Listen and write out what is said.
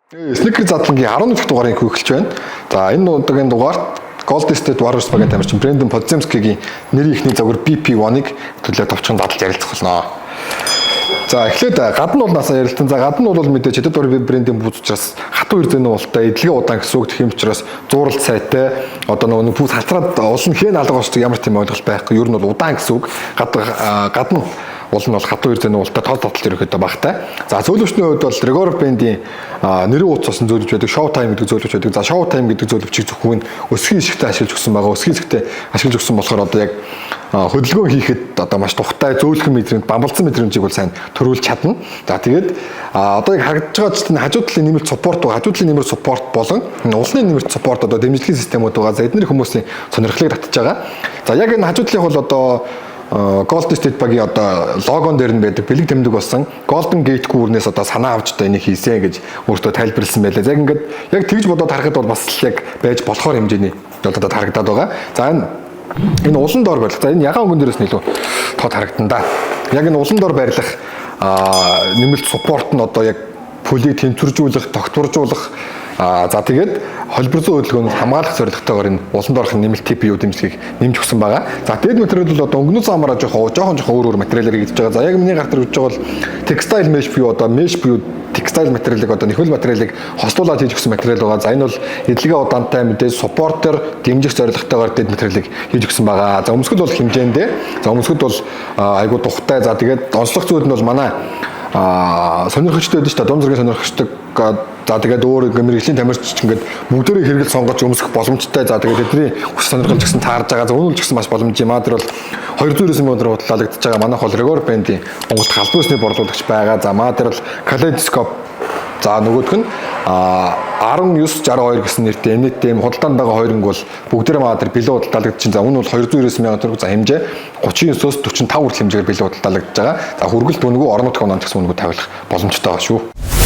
Sneaker задлангийн 11 дахь дугаарыг эхэлж байна. За, энэ удаагийн дугаарт Golden State Warriors багийн тамирчин Брендон Подземскигийн нэрийн эхний загвар BP1-ыг төлөө товчхон задлж ярилцах болно. За, эхлээд гадна уулнасаа ярилцсан. За, гадна бол мэдээж хятад брендийн бүз учраас хатуу эрзэнэ уултай, эдлэгээ удаан гэсэн үг. Тэгэх юм учраас зууралт сайтай, одоо нөгөө бүз халтраад уул нь хэн алга болчих ямар тийм ойлголт байхгүй. Ер нь бол удаан гэсэн үг. Гадна уул нь бол хатуу эрзэнэ уултай, тод таталт ерөөхдөө багтай. За, зөөлөвчний хувьд бол Rigor Band-ийн нэрийн утас болсон зөөлөвч байдаг, Showtime гэдэг зөөлөвч байдаг. За, Showtime гэдэг зөөлөвчийг зөвхөн өсгийн хэсэгтээ ашиглаж өгсөн байгаа. Өсгийн хэсэгтээ ашиглаж өгсөн болохоор одоо яг хөдөлгөөн хийхэд одоо маш тухтай, зөөлхөн мэдрэмж, бамбалцсан мэдрэмжийг бол сайн төрүүлж чадна. За, тэгээд одоо яг харагдаж байгаа чинь хажуу талын нэмэлт support, хажуу талын нэмэлт support болон улны нэмэлт support, одоо дэмжлэгийн системүүд байгаа. За, эдгээр хүмүүсийн сонирхлыг татж байгаа. За, яг энэ хажуу талын бол одоо Golden State багийн одоо логон дээр нь байдаг бэлэг тэмдэг болсон Golden Gate гүүрнээс одоо санаа авч одоо энийг хийсэн гэж өөртөө тайлбарласан байлаа. Яг ингээд яг тэгж бодоод харахад бол бас л яг байж болохоор хэмжээний одоо харагдаад байгаа. За, энэ улан доор барилах. За, энэ ягаан өнгөн дээрээс нь илүү тод харагдана да. Яг энэ улан доор барилах нэмэлт support нь одоо яг пөлийг тэнцвэржүүлэх, тогтворжуулах, за, тэгээд холбор зүйн хөдөлгөөнөөс хамгаалах зорилготойгоор энэ улан доорх нэмэлт TPU дэмжлэгийг нэмж өгсөн байгаа. За, дээд материал бол одоо өнгөнөөс амаараа жоохон өөр өөр материалаар хийгдэж байгаа. За, яг миний гар дээр үзэж байгаа бол textile mesh буюу одоо mesh буюу textile материалыг, одоо нэхвэл материалыг хослуулаад хийж өгсөн материал байгаа. За, энэ бол эдлэгээ удаантай, мэдээж supporter дэмжих зорилготойгоор дэд материалыг хийж өгсөн байгаа. За, өмсгөл бол хэмжээндээ. За, өмсгөл бол айгуу тухтай. За, тэгээд онцлог зүйл нь бол манай сонирхогчтой байдаг шүү дээ. Дунд зэргийн сонирхогчтой. За, тэгээд өөр ингээ мэргэжлийн тамирч ингээд бүгдээрээ хэрэгэл сонгож өмсөх боломжтой. За, тэгээд тэдний хүс сонирхол гэсэн таарж байгаа. За, үнэлж гэсэн маш боломж юм аа. Тэр бол 290 мянган төгрөг худалдаалагдаж байгаа. Манайх бол Rigor Band-ийн Монголд албан ёсны борлуулагч байгаа. За, маа тэр бол Kaleidoscope. За, нөгөөх нь 1962 гэсэн нэртэй NTM худалдаанд байгаа хоёр өнгө бол бүгдээрээ маа тэр бэлэн худалдаалагдаж чинь. За, үнэ бол 290 мянган төгрөг. За, хэмжээ 39-оос 45 хүртэл хэмжээгээр бэлэн худалдаалагдаж байгаа. За, хүргэлт үнэгүй, орон нутгийн оноо гэсэн үнэгүй тавилах боломжтой байгаа шүү.